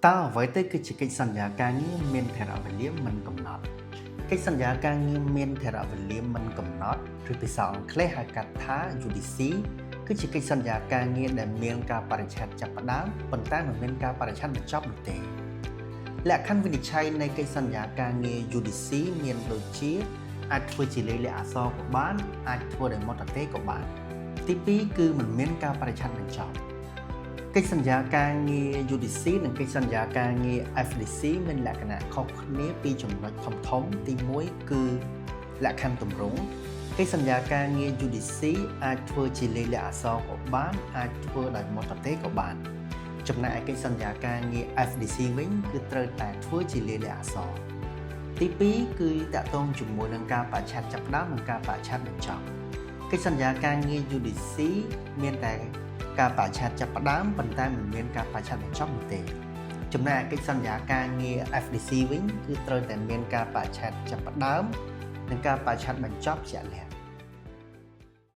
តើអ្វីទៅគឺជាកិច្ចសន្យាការងារមានថេរវេលាមិនកំណត់កិច្ចសន្យាការងារមានថេរវេលាមិនកំណត់ឬភាសាអង់គ្លេសហៅកាត់ថា UDC គឺជាកិច្ចសន្យាការងារដែលមានកាលបរិច្ឆេទចាប់ផ្ដើមប៉ុន្តែមិនមានកាលបរិច្ឆេទបញ្ចប់នោះទេលក្ខខណ្ឌវិនិច្ឆ័យនៃកិច្ចសន្យាការងារ UDC មានដូចជាអាចធ្វើជាលាយលក្ខណ៍អក្សរក៏បានអាចធ្វើដោយមាត់ទទេក៏បានទី2គឺមិនមានកាលបរិច្ឆេទបញ្ចប់កិច្ចសន្យាការងារ UDC និងកិច្ចសន្យាការងារ FDC មានលក្ខណៈខុសគ្នាពីចំណុចធំៗទី1គឺលក្ខខណ្ឌទម្រង់កិច្ចសន្យាការងារ UDC អាចធ្វើជាលាយលក្ខណ៍អក្សរក៏បានអាចធ្វើដោយមាត់ទទេក៏បានចំណែកឯកិច្ចសន្យាការងារ FDC វិញគឺត្រូវតែធ្វើជាលាយលក្ខណ៍អក្សរទី2គឺទាក់ទងជាមួយនឹងកាលបរិច្ឆេទចាប់ផ្ដើមនិងកាលបរិច្ឆេទបញ្ចប់កិច្ចសន្យាការងារ UDC មានតែកាលបរិច្ឆេទចាប់ផ្ដើមប៉ុន្តែមិនមានកាលបរិច្ឆេទបញ្ចប់នោះទេចំណែកឯកិច្ចសន្យាការងារ FDC វិញគឺត្រូវតែមានកាលបរិច្ឆេទចាប់ផ្ដើមនិងកាលបរិច្ឆេទបញ្ចប់ជាក់លាក់។